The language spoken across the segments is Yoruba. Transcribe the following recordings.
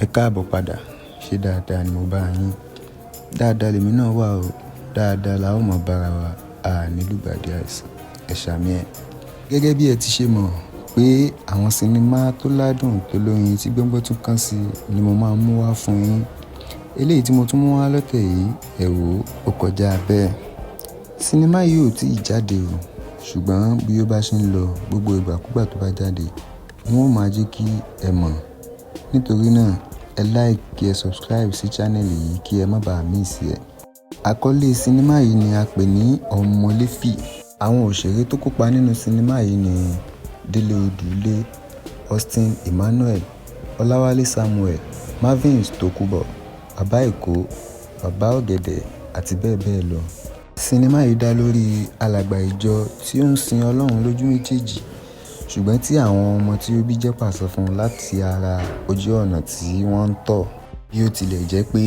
Ẹ káàbọ̀ padà. Ṣé dáadáa ni mo bá yín? Dáadáa lèmi náà wà o. Dáadáa la ó mọ̀ bára wa. A ní lùgbàdì àìsàn. Ẹ ṣàmì ẹ̀. Gẹ́gẹ́ bí ẹ ti ṣe mọ̀ pé àwọn sinimá tó ládùn tó lóyin tí gbọ́ngbọ́n tún kàn sí ni mo máa ń mú wá fún yín. Eléyìí tí mo tún mú wá lọ́tẹ̀ yìí, ẹ wò ó kọjá bẹ́ẹ̀. Sinimá yìí ò tí ì jáde o, ṣùgbọ́n bí ó bá ṣe ń lọ, gbogbo ìgbàkúgbà tó bá jáde, wọn ó máa jẹ́ kí ẹ mọ̀. Nítorí náà, ẹ like kí ẹ subscribe sí channel yìí kí ẹ má bàa miss ẹ̀. Àkọlé sinimá yìí ni a pè ní Ọmọléfì. Àwọn òṣèré tó kópa nínú sinimá yìí ni Délé Odùlé, Austin Emmanuel, Ọláwálé Samuel, Marvins Tokunbo, Bàbá Èkó, Bàbá Ọ̀gẹ̀dẹ̀ àti bẹ́ẹ̀ bẹ́ẹ̀ lọ. Sinimá yìí dá lórí alàgbà ìjọ tí ó ń sin Ọlọ́run lójú méjèèjì, ṣùgbọ́n tí àwọn ọmọ tí ó bí jẹ́ pàṣán fún un láti ara ojú ọ̀nà tí wọ́n ń tọ̀. Bí ó tilẹ̀ jẹ́ pé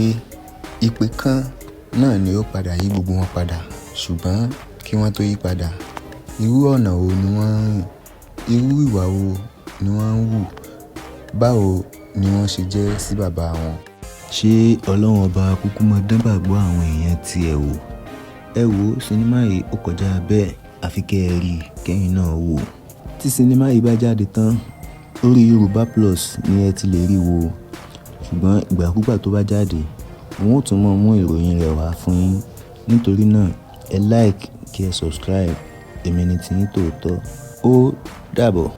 ìpè kan náà ni ó padà yí gbogbo wọn padà, ṣùgbọ́n kí wọ́n tó yí padà, irú ọ̀nà wo ni wọ́n ń rìn? Irú ìwà wo ni wọ́n ń hù? Báwo ni wọ́n ṣe jẹ́ sí bàbá wọn? Ṣé Ọlọ́run ọba kúkú mọ dán gbàgbọ́ àwọn èèyàn tí ẹ wò? Ẹ wò sinimá yìí ó kọjá bẹ́ẹ̀, àfi kẹ́ ẹ rí kẹ́yìn náà wò. Tí sinimá yìí bá jáde tán, orí Yorùbá Plus ni ẹ ti lè rí wò. Ṣùgbọ́n ìgbàkúgbà tó bá jáde, wọn ó tún mọ̀ mú ìròyìn rẹ̀ wá fún yín. Nítorí náà, ẹ like kí ẹ subscribe. Èmi ni tiyín tòótọ́. Ó dàbọ̀.